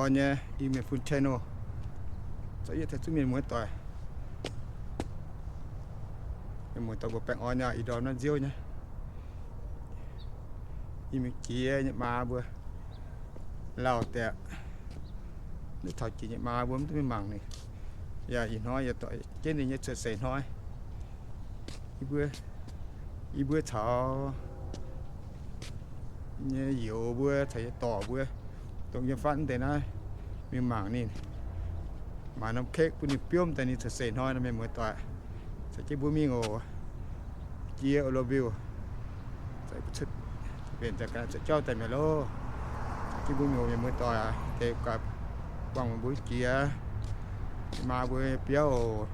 nyei Iu Mienh Fun channel, zoux yietv tengx zuqc mienh muoz-doic, mienh muoz-doic mbuo baengh orn nyei, ih ndorm naaiv nziouv nyei. Yie mingh jiex nyei maa mbuo lauh deix. Taux jiex nyei maa mbuo mv duqv mingh mangc ninh. Yaac ih hnoi yaac doic jienv ninh nyei cuotv seix hnoi. Yie mbuo, yie mbuo caux nyei youz mbuo caux yie dorc mbuo dongh yiem fatv deix naaiv mingh mangc ninh, maaiz norm cake bun ninh biomv daaih ninh cuotv seix hnoi nor, mienh muoz-doic. Caux jienv mbuo mingh oc. Jiex Oroville, mbenc cuotv jauv daaih mi'aqv loh. Caux jienv mbuo mingh oc, mienh muoz-doic aac. Deix gaax buangh meih mbuo jiex maa mbuo biauv oc.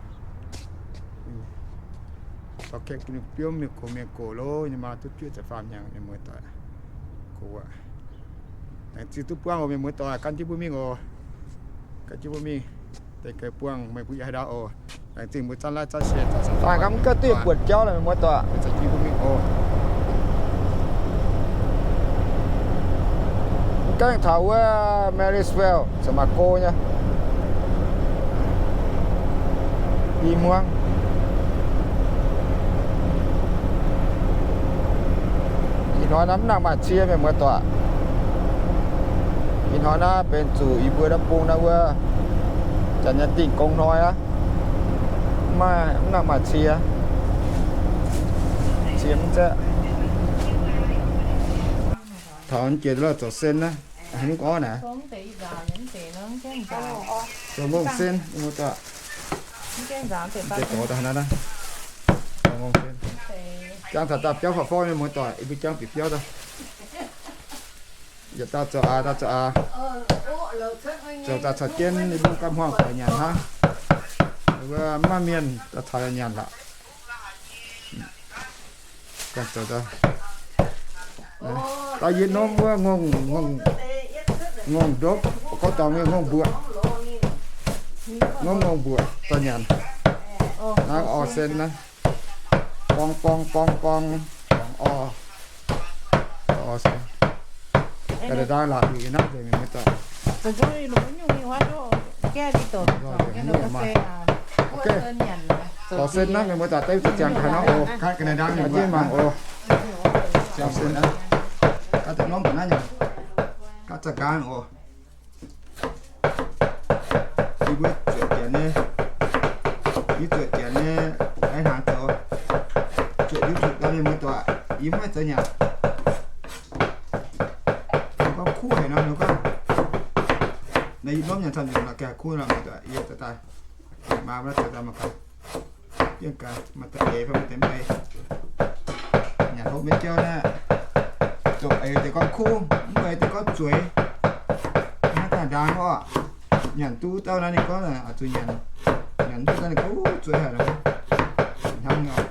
Dorh cake bun ninh biomv mingh gox mienh gox loh, ninh maa duqv juov ziepc faam hnyangx, mienh muoz-doic. Gox aqv. Laengz zingh duqv buangh oc, mienh muoz-doic, gan jienv mbuo mingh oc. Gan jienv mbuo mingh, deix gaax buangh meih mbuo yaac haaix ndau oc. Laengz zingh mbuo zanv like zanv share. Daaih mv gaax duqv yietc buonc jauv lorqc, mienh muoz-doic. Mv gaengh taux wuov Marysville, San Marco nyei i hmuangv. Ih hnoi naaiv mv nangc maaih cie, mienh muoz-doic. Ih hnoi naaiv benx zuqc yie mbuo naaiv bung naaiv wuov janx nyei dingh gong hnoi aqv. Mv maaih, mv nangc maaih cie. Cie mv zeqv. Taux jiex lorh zoux sen naaiv, haaix nyungc gorngv naaic? Zoux ngongh sen, mienh muoz-doic. Jiex doz daaih naaiv, zoux ngongh sen. Jangx taux daaih biauv faaux forv, mienh muoz-doic, yie mbuo jangx bieqc biauv daaih. Yietc dauh zoux aax, dauh zoux aax. Zoux daaih caux jienv ninh mbuo gapv hmuangx doic nyanc hnangv. Wuov mv maaih mienh daaih caux yaac nyanc lorqc. Ganh zoux daaih. Daaih yie norm wuov ngongh, ngongh, ngongh ndopv, gorngv dorngx nyei ngongh mbuoqc. Norm ngongh mbuoqc daaih nyanc. Naaiv orv sen naaiv. Borng borng borng borng, borng orv. Orv sen. Ga'naaiv ndaang laatc liuz naaiv nzengc mienh muoz-doic. Orv sen naaiv mienh muoz-doic, daaih za'ziangx haaix nor oc. Ga'naaiv ndaang mienh muoz-doic, jienv mangc oc. Orv sen naaiv, ga'naaiv ndaang naaiv nyei, ga'naaiv ndaang oc. Yie mbuo zuotc janx nyei, yie zuotc janx nyei, lai hnaangx zoux, zuotc YouTube daaih mienh muoz-doic, yie mv haih zoux nyanc. Ninh gorngv kuv haic nor, ninh gorngv, naaiv yie norm nyanc camv nyanc lorqc, gengh kuv nor, mienh muoz-doic, yie zoux daaih, maa mbuo zoux daaih mangc gaax. Yie gaax, maaih deix eix fai maaih deix mv eix. Nyanc hopv maiv jauv naaiv, zoqc eix deix gorngv kuv, mv eix deix gorngv zueiz. Naaiv ga'naaiv ndaang oc. Nyanc duqv wuov dauh naaiv ninh gorngv oix zuqc nyanc, nyanc duqv wuov dauh ninh gorngv zueiz haic nor. Hnangv nor,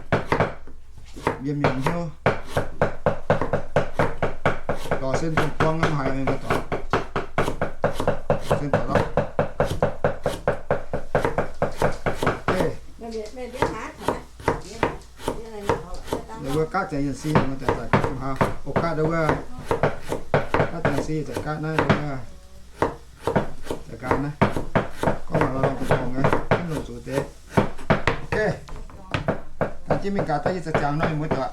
yiem mienh hnyouv. Dorh sen dongh buang nyei haic, mienh muoz-doic. Sen dorh lorqc. Mbuo gapv ziangx yienc si, o gapv wuov, gapv ziangx si zaqc gapv naaiv, zaqc gapv naaiv, gorngv mangc lorh lorh dongh nyei, mv longc zuqc deix. Ok, ganh jienv mingh gaax daaih yie zaqc ziangx nor, mienh muoz-doic.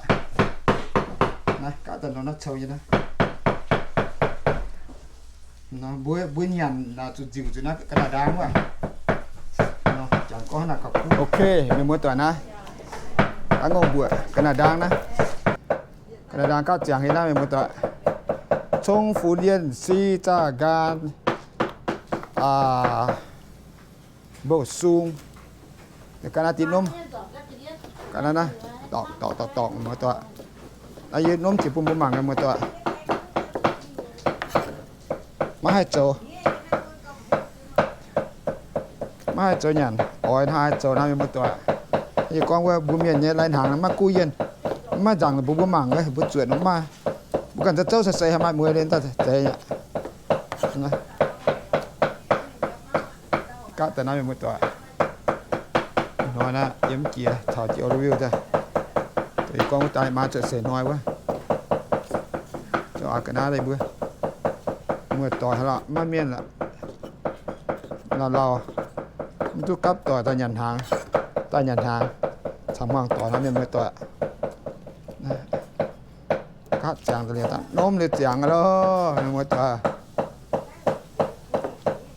Naaiv gapv daaih nor naaiv cou nyei naaiv. Mbuo, mbuo nyanc zuqc nziuc zuqc naaiv ga'naaiv ndaang wuov. Jangx gorngv naaiv gauh kuv. Ok, mienh muoz-doic naaiv, aa, ngongh mbuoqc ga'naaiv ndaang naaiv. Ga'naaiv ndaang gapv ziangx nyei naaiv, mienh muoz-doic. Cong funx yienc si zaah nqaan, aa, mbouh sung. Ga'naaiv dinh nomv. Ga'naaiv naaiv, dorngc dorngc dorngc dorngc, muoz-doic. Naaiv yie nomv jiex bun mbuo mangc nyei, muoz-doic. Maiv haih zoux. Maiv haih zoux nyanc, oix hnangv haaix zoux naaiv, mienh muoz-doic. Yie gorngv wuov mbuo mienh nyei lai-hnaangx maiv guv yienh, maiv nzaangc bun mbuo mangc, mbuo zuotc mv maaih. Mbuo ganh zouv seix seix haaix maaih mueiz liuz daaih zeiz aqv. Gapv daaih naaiv, mienh muoz-doic. Ih hnoi naaiv yiem jiex taux jiex Oroville daaih. Ih gorngv wuov daaih maa zuotc seix hnoi wuov. Zoux aqc ga'naaiv daaih mbuo. Muoz-doic haaix lorqc, maiv mienh lorqc. Lauh lauh, mv duqv gapv doic daaih nyanc hnaangx, daaih nyanc hnaangx, caux hmuangx doic nor, mienh muoz doic. Gaatv ziangx daaih liuz, daaih norm liuz ziangx loh, mienh muoz doic.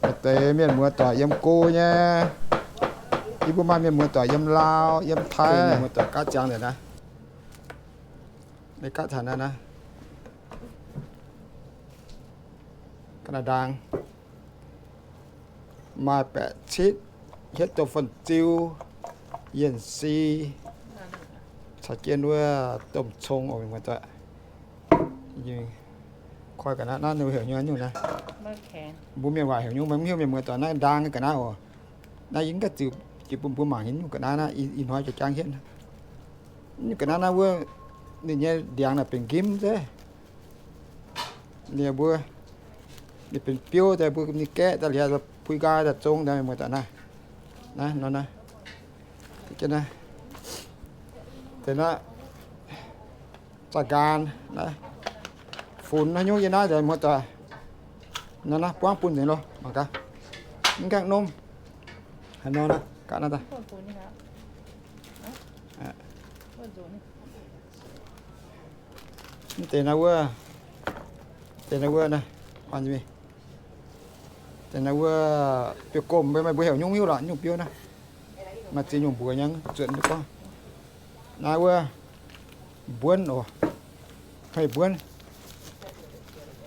Maaih deix mienh muoz doic yiem go nyei, yie mbuo maaih mienh muoz doic yiem Laauv, yiem Taiv, mienh muoz doic gaatv ziangx liuz naaiv. Gaatv taux naaiv naaiv, ga'naaiv ndaang. Maaih baeqc citv, hietv domh fun-ziu, yienh si, caux jienv wuov domh cong oc, mienh muoz doic. Koi ga'naaiv naaiv ninh heuc nyungc nyungc naaiv. Mbuo mienh waac heuc nyungc, maiv hiuv, mienh muoz doic, naaiv ndaang ga'naaiv oc. Naaiv yie mv gaengh ziux jiex bun mbuo mangc nyei, nyungc ga'naaiv naaiv ih hnoi jiex jangv hietv. Nyungc ga'naaiv naaiv wuov ninh nyei ndiangx naaic benx nqimv zeiv. Ninh mbuo, ninh benx biouv daaih, mbuo ninh gaeqv daaih liuz, puix nqaai daaih zong daaih, mienh muoz doic, naaiv, naaiv nor naaiv, deix naaiv, zaah nqaang naaiv, funx haaix nyungc yiem naaiv, mienh muoz doic. Nor naaiv buangv bun nzengc loh, mangc gaax. Mv gaengh norm. Haaix nor naaiv, gaax naaiv daaih. Mv deix naaiv wuov, deix naaiv wuov naaiv, deix naaiv wuov biouv-gomh, mbuo heuc nyungc hiuv lorqc, nyungc biouv naaiv. Maaih ziex nyungc mbuox nyei, zuotc duqv gorngv. Naaiv wuov mbuonv oc. Hmei mbuonv.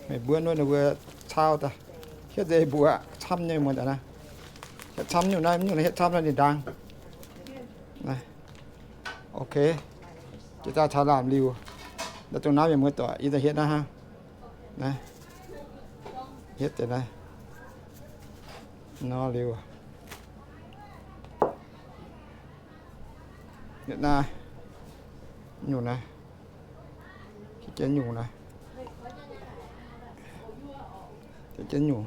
Hmei mbuonv wuov ninh mbuo cau daaih. Hietv nzengc mbuoqc camv nyei muonz naaiv. Hietv camv nyungc naaiv, nyungc naaiv hietv camv naaiv ninh ndaang. Ok. Jiex daaih taux lamh liuc. Naaiv dongh naaiv mienh muoz doic, yie daaih hietv naaiv hnangv. Naaiv. Hietv deix naaiv. Nor liuz. Naaiv. Nyungc naaiv. Jienv nyungc naaiv. Jienv nyungc.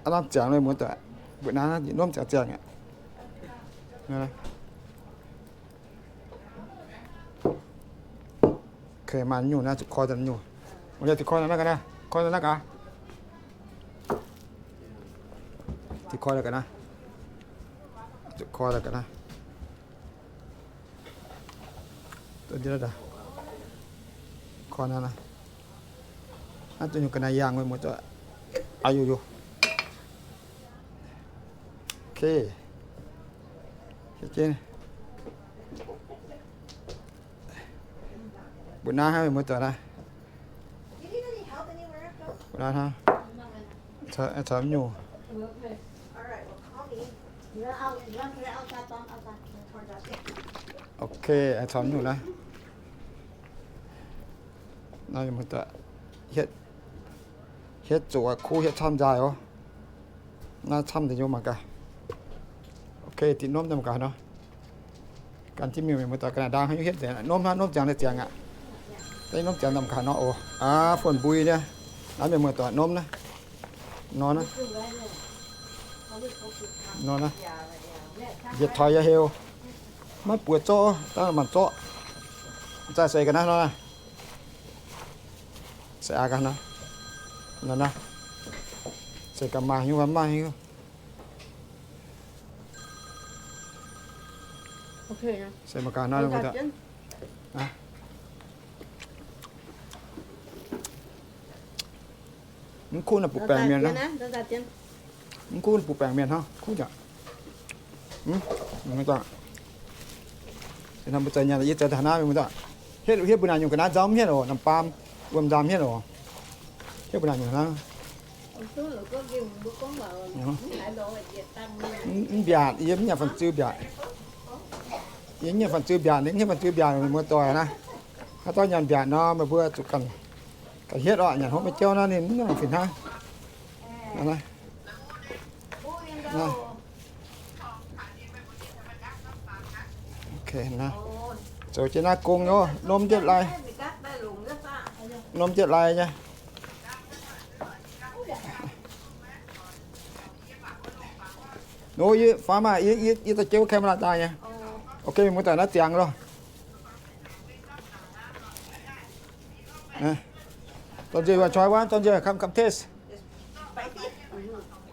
Aav lamh ziangx mienh muoz doic. Mbuo naaiv norm ziangx ziangx aqv. Kei maaih nyungc naaiv zuqc koi daaih nyungc. Zuqc koi daaih naaiv gaax naaiv, koi daaih naaiv gaax. Zuqc koi daaih gaax naaiv. Zuqc koi daaih gaax naaiv. Koi naaiv naaiv. Naaiv duqv nyungc ga'naaiv yangh mienh muoz doic. Aa, yoh yoh. Ok. Mbuo naaiv hnangv mienh muoz doic naaiv. Mbuo naaiv hnangv. Caux nyungc. Ok, caux nyungc naaiv. Naaiv mienh muoz doic, hietv zoqc kuv hietv camv nzaaih oc. Naaiv camv deix nyei mangc gaax. Ok, dinh norm nyei mangc gaax nor. Ganh jienv mienh muoz doic ga'naaiv ndaang haaix nyungc hietv nzengc, norm hnangv, norm ziangx nyei ziangx aqv. Daaih norm ziangx mangc gaax nor oc. Aa, fun-mbui nyei. Naaiv mienh muoz doic norm naaiv. Nor naaiv. Nor naaiv. Yietc taux yaac heuc. Maiv buoz zorqv, dangh maanc zorqv. Zaaih seix ga'naaiv nor naaiv. Seix aqv ga'naaiv. Nor naaiv. Seix ga'maah nyungc, ga'maah nyungc. Seix mangc gaax naaiv. Mv kuv naaiv butv baengc mienh. Mv kuv naaiv butv baengc mienh hnangv, kuv jaax. Mv, mv daaih. Mbuo za'gengh nyanc yie za'gengh taux naaiv mienh muoz-doic. Hietv, hietv mbuo naaic nyungc ga'naaiv nzauh mv hietv oc, namx baam wuom nzaam hietv oc. Hietv mbuo naaic nyungc hnangv. Mv, mv mbiaatc, yie mv nyanc fun-ziu mbiaatc. Yie mv nyanc fun-ziu mbiaatc, ninh mv nyanc fun-ziu mbiaatc, mienh muoz-doic naaiv. Haaix dauh nyanc mbiaatc nor, meih mbuo zuqc ganh, ganh hietv oc, nyanc hopv maiv jauv naaiv ninh mv nyanc fih hnangv. Ok, zoux jienv naaiv gong nor, norm njietv lai, norm njietv lai nyei. Nor, yie faaux maah, yie, yie, yie daaih jienv wuov camera daaih nyei. Ok, mienh muoz-doic naaiv ziangx loh. Domh nziex waac coix wuov, domh nziex come, come taste.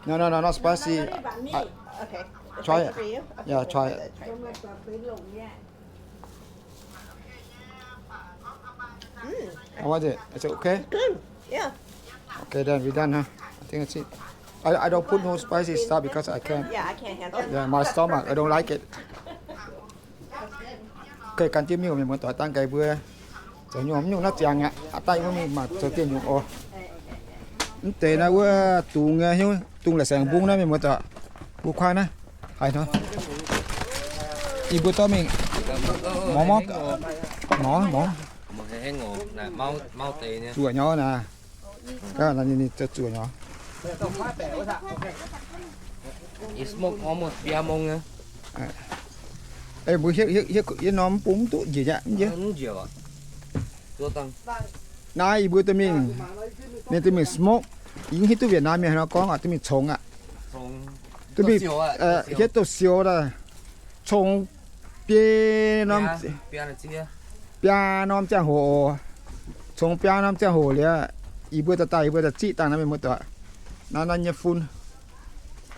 No, no, no, not spicy. Try it. Yeah, try it. How was it? Is it okay? Good. Yeah. Okay, then we done, huh? I think that's it. I, I don't put no spicy stuff because I can't. Yeah, I can't handle it. Yeah, my stomach, I don't like it. Okay, gan jienv mingh, mienh muoz-doic, dangh gaax mbuo zoux nyungc, nyungc naaiv ziangx aqv. Aa, daaih mingh mangc zoux dieh nyungc oc. Mv deix naaiv wuov dungz nyei, dungz la'saengx mbung naaiv, mienh muoz-doic, mbung kuaaiv naaiv. Haiz nor, yie mbuo dorh mingh, mov, mov, mov, zuoqc nyei naaiv. Ninh zoux zuoqc nyei. Mbuo hietv, hietv, hietv norm mv bung mv duqv njiec aqv, mv njiec. Naaiv yie mbuo dorh mingh, ninh dorh mingh smoke. Yie hiuv duqv Việt Nam mienh haaix nor gorngv aqv, dorh mingh congx aqv. Dorh mingh hietv douz-sioux daaih, congx biei norm, biaa norm ziangh hoc, congx biaa norm ziangh hoc liuz, yie mbuo daaih, daaih yie mbuo daaih ziqv dangh naaiv mienh muoz-doic. Naaiv, naaiv nyei fun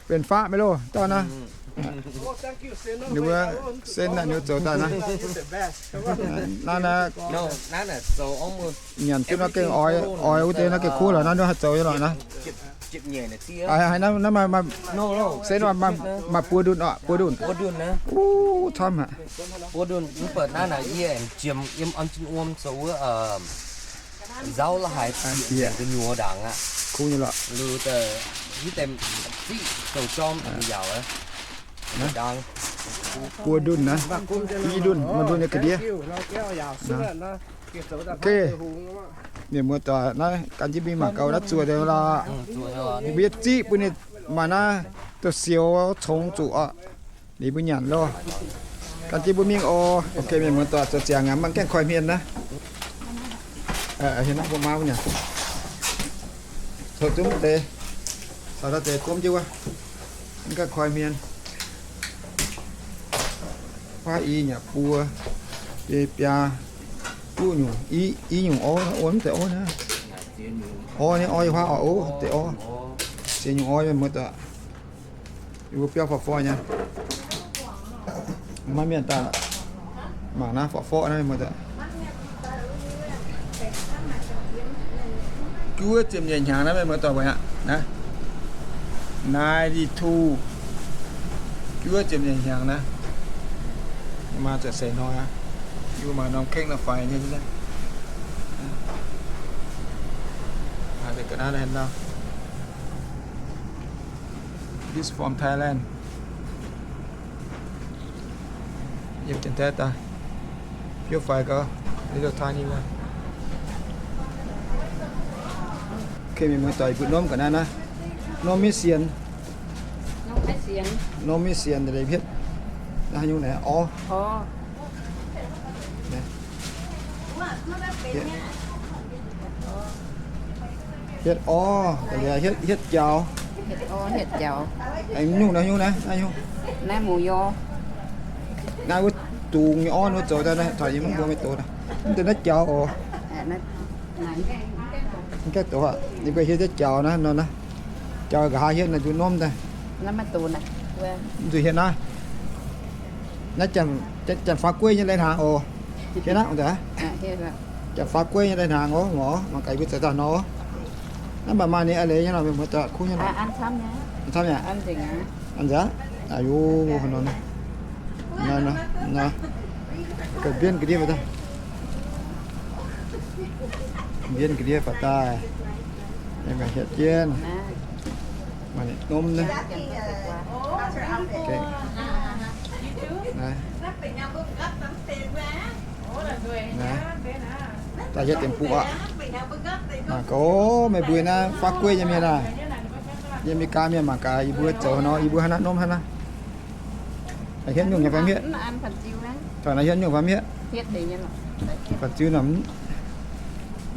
benx faqv maiv loh, dorh naaiv. Ninh mbuo send naaiv ninh mbuo zoux daaih naaiv. Naaiv, naaiv nyanc jienv nor gengh oix, oix wuov deix nor gengh kuv lorqc, naaiv ninh mbuo haih zoux nyei lorqc naaiv. Haiz naaiv, naaiv maaih, send maaih buo ndunh orqc, buo ndunh. Uv, camv aqv. Buo ndunh mv baac naaiv naaic yie aengx jiem yiem an zinh wuom zoux wuov nzauv la'haaix bieqc gu'nyuoz ndaangc aqv. Kuv nyei lorqc. Liuz deix hiuv deix ziqv zoux jorm yaac ndaangc. Buo ndunh naaiv, i ndunh, maaih ndunh nyei ga'ndiev. Okay. Mienh muoz-doic, naaiv gan jienv mingh mangc gaax naaiv zuoqc deix lorqc. Yie mbuo ziqv bun ninh maaih naaiv douz-sioux congx zuqc orqc. Liuz mbuo nyanc loh. Gan jienv mbuo mingh oc. Okay, mienh muoz-doic, zoux ziangx aqv, maiv gaengh koi hmien naaiv. Hieh naaiv mbuo maa mbuo nyanc. Zoux zungv deix, caux daaih deix gomv jienv wuov. Maiv gaengh koi hmien. Huaav i nyei buo, biei biaa, duqv nyungc i, i nyungc orv, orv mv deix orv naaiv. Orv nyei, orv nyei huaav orv, deix orv. Ziex nyungc orv mienh muoz-doic. Yie mbuo biauv forv-forv nyei. Maiv mienh daaih mangc naaiv forv-forv naaiv mienh muoz-doic. Juov ziepc nyeic hnyangx naaiv mienh muoz-doic mbuo aqv naaiv. Ninety-two. Juov ziepc nyeic hnyangx naaiv. Maaih za'gengh seix hnoi aqv. Yie mbuo mangc norm kengv nor faix nyei. This from Thailand. Yiem Janx-Taiv daaih. Biouv faix gau, little tiny one. Okay, mienh muoz-doic, butv norm ga'naaiv naaiv. Norm maiv sienx. Norm maiv sienx, norm maiv sienx deix hietv. Naaiv nyungc naaiv orv. Hietv orv, hietv, hietv jaux. Hietv orv, hietv jaux. Nyungc naaiv, nyungc naaiv, naaiv nyungc. Naaiv muic orv. Naaiv wuov dungz nyei orv wuov zoux daaih naaiv, taux yie mv mbuo maiv doz naaiv. Mv deix naaiv jaux oc. Mv gaengh doz aqv. Ninh mbuo hietv jaux naaiv nor naaiv. Jaux nqa'haav hietv naaiv nzuqc norm daaih. Mv zuqc hietv naaiv. Naaiv janx, janx-faqv gueiv nyei lai-hnaangx oc. Hietv naaiv, janx-faqv gueiv nyei lai-hnaangx oc, mangc gaax mbuo zoux daaih nor. Naaiv maaih maaih ninh a'leiz nyei nor, mienh muoz-doic, kuv nyei nor. Camv mi'aqv. A'nzaax. A'yo, nor, nor, nor. Ga'mbienv ga'ndiev daaih. Mbienv ga'ndiev faaux daaih. Hietv jienv. Maaih ninh norm naaiv. Daaih hietv deix mbuo aqv. Mangc gaax, meih mbuo naaiv faqv gueiv nyei mienh aah. Yiem Meigaa mienh mangc gaax, yie mbuo zoux nor, yie mbuo hnangv naaiv norm hnangv naaiv. Hietv nyungc nyei fai mv hietv? Taux naaiv hietv nyungc fai mv hietv? Fan-ziu naaic,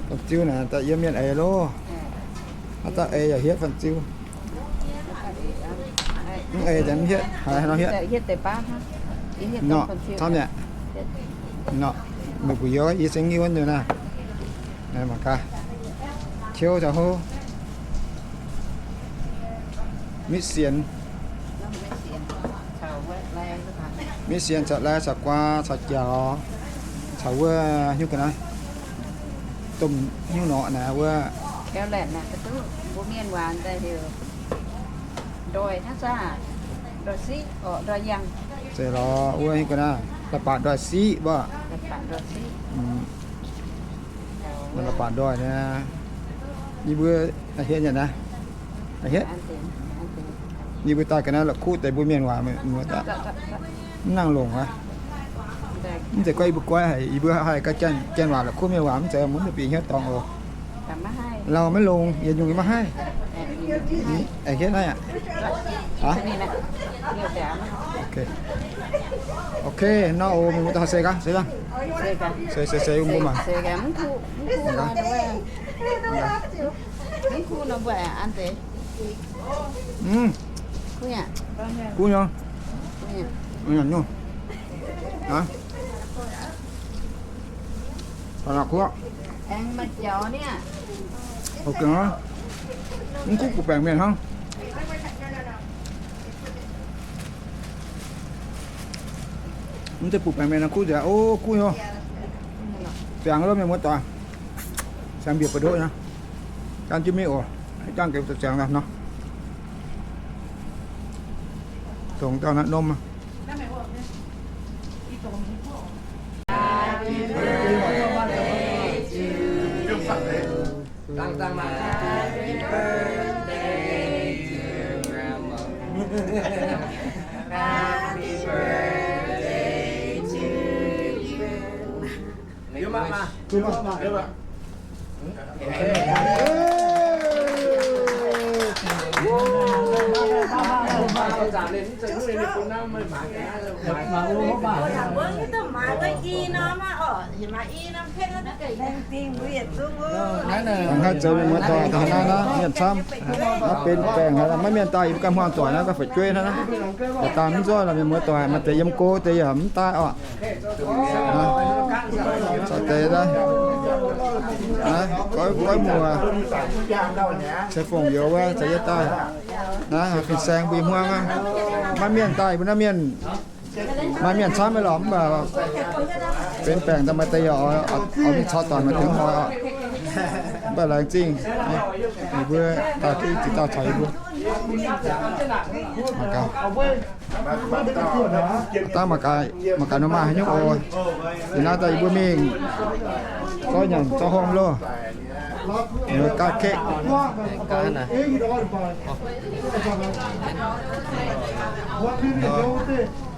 fan-ziu naaic daaih yiem mienh eix loh. Haaix dauh eix yaac hietv fan-ziu. Mv eix daaih mv hietv, haaix nor hietv? Nor, camv mi'aqv. Nor, meih mbuo youz yie seng ngiuv wuov nyungc naaiv. Mangc gaax. Tiuv taux hov. Miv sienx. Miv sienx caux lai caux guaa caux jaux caux wuov hnyouv ga'naaiv, domh hnyouv norqc naaiv wuov. Mbuo mienh waac daaih heuc ndoih hnangv saah? Ndoih siqv orqc, ndoih yangh. Zeiz lorz wuov hnyouv ga'naaiv, la'baac ndoih siqv mbuo. La'baac ndoih naaiv. Yie mbuo hietv nyei naaiv. Hietv. Yie mbuo daaih ga'naaiv la'kuqv deix mbuo mienh waac muoz-doic. Mv nangc longc aqv. Mv zeiz gorngv yie mbuo goiv haic, yie mbuo haih ga'jang waac la'kuqv mienh waac mv zeiz, mv bieqc hnyouv dorngx oc. Lauh maiv longx, yietc nyungc yie maiv haih. Hietv naaiv aqv. Ok, nor oc, mienh muoz-doic se gaax, se gaax. Se, se, se, mbuo mangc. Kuv nyei. Kuv nyei. Mv kuv kuv baengc mienh hnangv. Mv zeiz butv baengc mienh kuv nzengc. O, kuv nyei. Ziangx loh mienh muoz-doic. Ziangx mbiec buoz-ndoqv nyei. Gan jienv mingh oc. Jangv gengh ziangx nor. Dongh dauh naaiv norm. Haih zoux mienh muoz-doic taux naaiv naaiv mienh camv. Naaiv benx baengc haic, maiv mienh daaih yie mbuo ganh hmuangx doic naaiv ganh fu'jueiv hnangv naaiv. Daaih mv nzoih lorqc mienh muoz-doic, maaih deix yiem go deix yaac mv daaih oc. Caux deix naaiv, goiv muoz, ceix fongc youz wuov caux yie daaih. Naaiv fin-saeng mbuo hmuangv aqv. Maiv mienh daaih mbuo naaiv mienh, maaih mienh camv nyei lorqc, mv baac benx baengc daaih maaih deix yaac oix mingh caux doic maaih deix oix oc. Mv baac laengz zingh, ninh mbuo daaih duqv ziex dauh caux yie mbuo. Dangh mangc gaax, mangc gaax nor maaih haaix nyungc oc. Ih naaiv daaih yie mbuo mingh zorqv nyanc zorqv hopv loh. Ninh mbuo gatv kekv.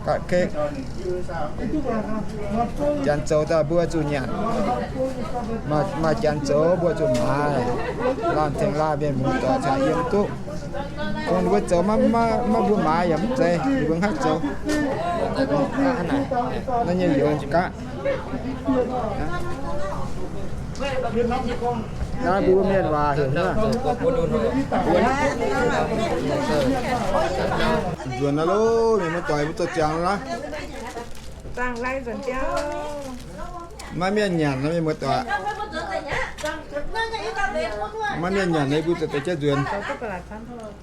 Gatv kekv. Janx zoux daaih mbuo zuqc nyanc. Maaih janx zoux mbuo zuqc maaiz. Laanh tengx laanh mienh muoz-doic caux yiem duqv. Kungx ninh mbuo zoux maiv, maiv mbuo maaiz yaac mv zeiz, ninh mbuo haih zoux. Naaiv nyei youz gaqv. Naaiv mbuo mienh waac heuc nzuonx naaiv loh, mienh muoz-doic mbuo zoux ziangx naaiv. Maiv mienh nyanc naaiv mienh muoz-doic. Maiv mienh nyanc naaiv mbuo zoux deix jienv nzuonx.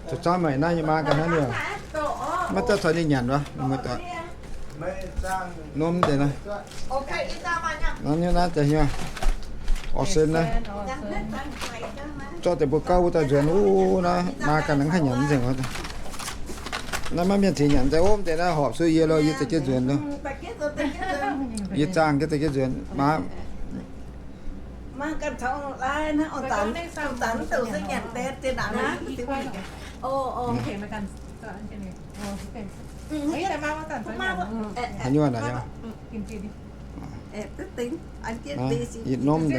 Zoux camv maiv naaiv nyei maa ganh hnangv nyei. Maiv daaih caux ninh nyanc wuov mienh muoz-doic. Norm deix naaiv. Naaiv nyei naaiv deix nyei. Orv sen naaiv. Zorqv deix mbuo gauh wuov daaih nzuonx wuov naaiv maa ganh hnangv haaix nyanc nzengc wuov. Naaiv maiv mienh cingx nyanc nzengc wuov deix naaiv horpc sueih yie loh, yie deix jienv nzuonx loh. Yie zaangh jienv deix jienv nzuonx maa. Haaix nyungc naaic yaac? Yie norm deix. Yie, yie, yie norm.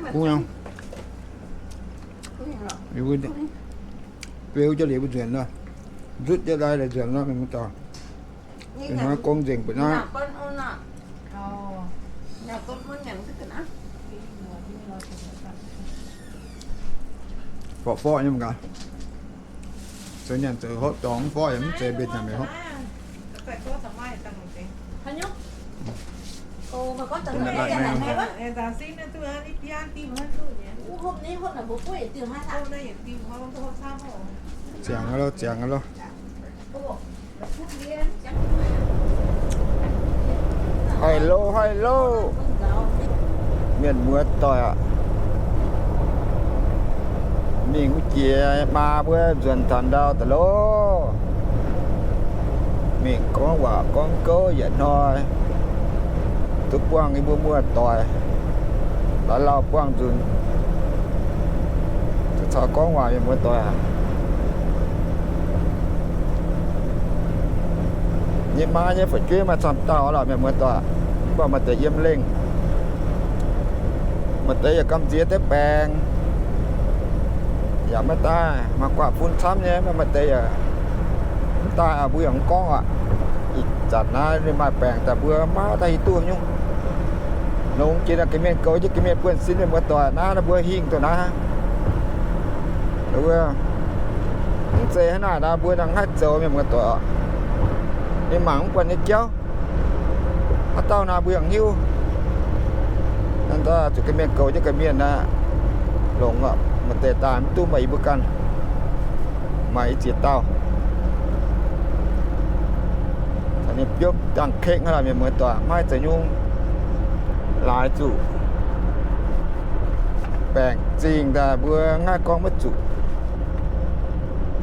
Kuv nyei. Beu jienv liuz mbuo nzuonx nor, nzutv jienv lai laaix nzuonx nor, mienh muoz-doic. Ih hnoi gong nzengc mbuo naaiv. Forv-forv nyei mangc gaax. Zoux nyanc zoux hopv dorngx mv forv yaac mv zeiz mbenc nyanc mbenc hopv. Ziangx loh, ziangx loh. Hello, hello. Mienh muoz-doic aac, mingh wuov jiex maa mbuo nzuonx taux ndau daaih loh. Mingh gorngv waac gorngv gouv yietc hnoi, duqv buangh yie mbuo muoz-doic, laaix lauh buangh nzunc, caux gorngv waac mienh muoz-doic aac. Nyei maa nyei fu'jueiv maaih camv dauh lorqc mienh muoz-doic, mv baac maaih deix yiem lengh, maaih deix yaac gamh nziex deix baengc, yaac maiv daaih, maaih guaax fun camv nyei, mv baac maaih deix yaac mv daaih, mbuo yaac mv gorngv aqv. Ih zanc naaiv ninh maaih baengc daaih mbuo maiv daaih hiuv duqv nyungc. Longx jiex naaiv ga'mienh goux jienv ga'mienh buonv-sin mienh muoz-doic naaiv, naaiv mbuo hingh duqv naaiv. Mv zeiz hnangv naaic nor mbuo nangh haih zoux mienh muoz-doic oc. Ninh mangc mv buatc nyei jauv. Haaix dauh naaic mbuo yaac hiuv. Naaiv zuqc ga'mienh goux jienv ga'mienh naaiv, longx oc. Maaih deix daaih mv duqv meih yie mbuo ganh, maaih i ziex dauh. Ninh biopv dangh kekv hnangv mienh muoz-doic, maiv zeiz nyungc. Laaix zuqc baengc zingh daaih mbuo ngaih gorngv maiv zuqc.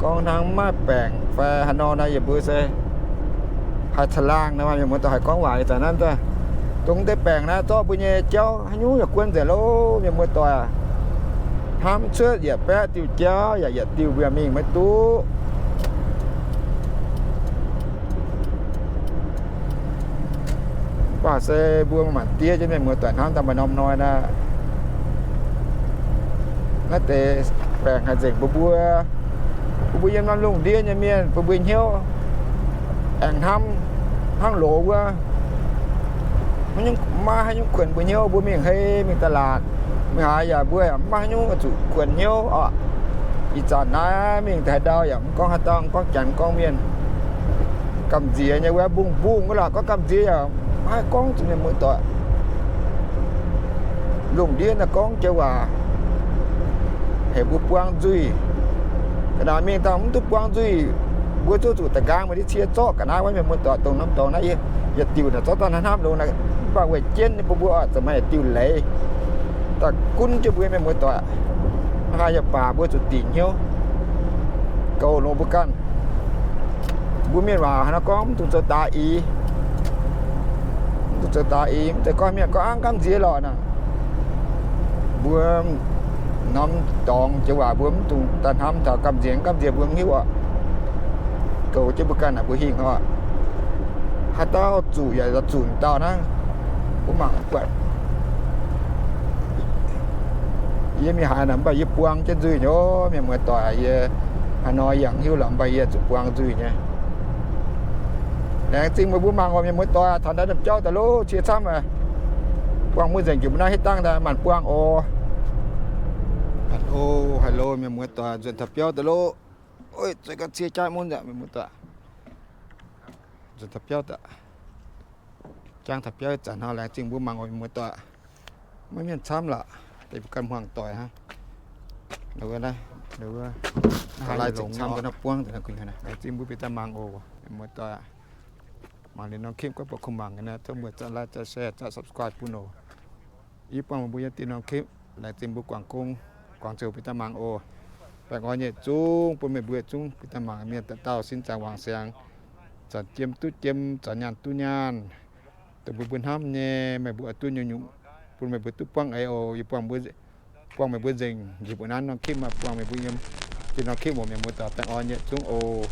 Gorngv hnangv maiv baengc fai haaix nor naaiv, yie mbuo se haih caangh laangh nor, mienh muoz-doic haih gorngv waac ih zanc naaiv daaih. Dongh deix baengc naaiv zorqv mbuo nyei jauv haaix nyungc yaac guon nzengc loh mienh muoz-doic. Hnamv cuotv yietc baeqv diuh jauv yaac yietc diuh mbuo mingh maiv duqv. Mv baac se mbuo maanc diev jienv mienh muoz-doic hnamv daaih maaih norm hnoi naaiv, naaiv deix baengc haih nzengc mbuo mbuo. Bun mbuo yiem norm lungh ndiev nyei mienh, bun mbuo hnyouv aengx hnamv hnangv loz wuov. Maiv haaix nyungc kuonx mbuo hnyouv, mbuo mingh hei mingh da'laatc, mingh haaix yaac mbuo yaac maiv haaix nyungc zuqc kuonx hnyouv oc. Ih zanc naaiv mingh haaix ndau yaac mv gorngv haaix dauh, mv gorngv janx mv gorngv mienh, gamh nziex nyei wuov mbungh mbungh wuov lorqc, gorngv gamh nziex yaac maiv haih gorngv zuqc mienh muoz-doic. Lungh ndiev naaiv gorngv joux waac heuc mbuo buang nzuih. Ga'naaiv mingh dangh mv duqv buang nzuih, mbuo zungv zuqc da'nqaang maaih ndiev cie zorqv ga'naaiv wuov mienh muoz-doic, dongh norm dorngx naaiv yietc diuh naaic zorqv daaih hnamv longx naaic, mv baac weic jienv ninh bun mbuo oix zuqc maaih yietc diuh leiz daaih gunv jienv mbuo mienh muoz-doic. Hnangv haaix yaac baac mbuo zuqc dingc hnyouv, goux longx mbuo ganh. Mbuo mienh waac haaix nor gorngv, mv dungx zoux daaix ih, mv dungx zoux daaix ih, mv zeiz gorngv mienh gorngv hnangv gamh nziex lorqc naaic. Mbuo norm dorngx joux waac mbuo mv dungx daaih hnamv taux gamh nziex, gamh nziex mbuo mv hiuv oc. Goux jienv mbuo ganh naaic mbuo hingh oc. Haaix dauh zuqc yaac zuqc dauh hnangv. Mbuo mangc buatc yie mingh haaix naaic mv baac yie buang jienv nzuih nyei, mienh muoz-doic, yie haaix nor yaac mv hiuv lorqc, mv baac yie zuqc buang nzuih nyei. Laengz zingh meih mbuo mangc oc mienh muoz-doic, taux naaiv domh jauv daaih loh cie camv aqv. Buangh mbuo nzengc jiex mbuo naaiv hitv dangh daaih maanc buangh oc. Hello, hello mienh muoz-doic, nzuonx taux biauv daaih loh. Oi, zueiz ganh cie jaaix mun aqv mienh muoz-doic. Nzuonx taux biauv daaih. Jangv taux biauv ih zanc hnoi, laengz zingh mbuo mangc oc mienh muoz-doic. Maiv mienh camv lorqc, deix mbuo ganh hmuangx doic hnangv. Laengz zingh mbuo bieqc daaih mangc oc mienh muoz-doic. Mangc liuz norm คลิป guaiv buatc kuh mangc gaax naaiv, tov muoz-doic like, share, subscribe bun oc. Yie buangh mbuo yiem diuh norm คลิป, laengz zingh mbuo guangc gong, guangc ziouc bieqc daaih mangc oc. Baengh orn yietc zungv bun meih mbuo yietc zungv bieqc daaih mangc mienh dauh dauh sin zaangc wangc siangx, zanc jiem duqv jiem, zanc nyaanh duqv nyaanh. Dongh mbuo mbuo hnamv nyei, meih mbuo oix duqv nyungc-nyungc, bun meih mbuo duqv buangv eix oc. Yie buangh mbuo, buangh meih mbuo nzengc njiec mbuo naaiv norm คลิป maah, buangh meih mbuo yiem diuh norm คลิป oc mienh muoz-doic. Baengh orn yietc zungv oc.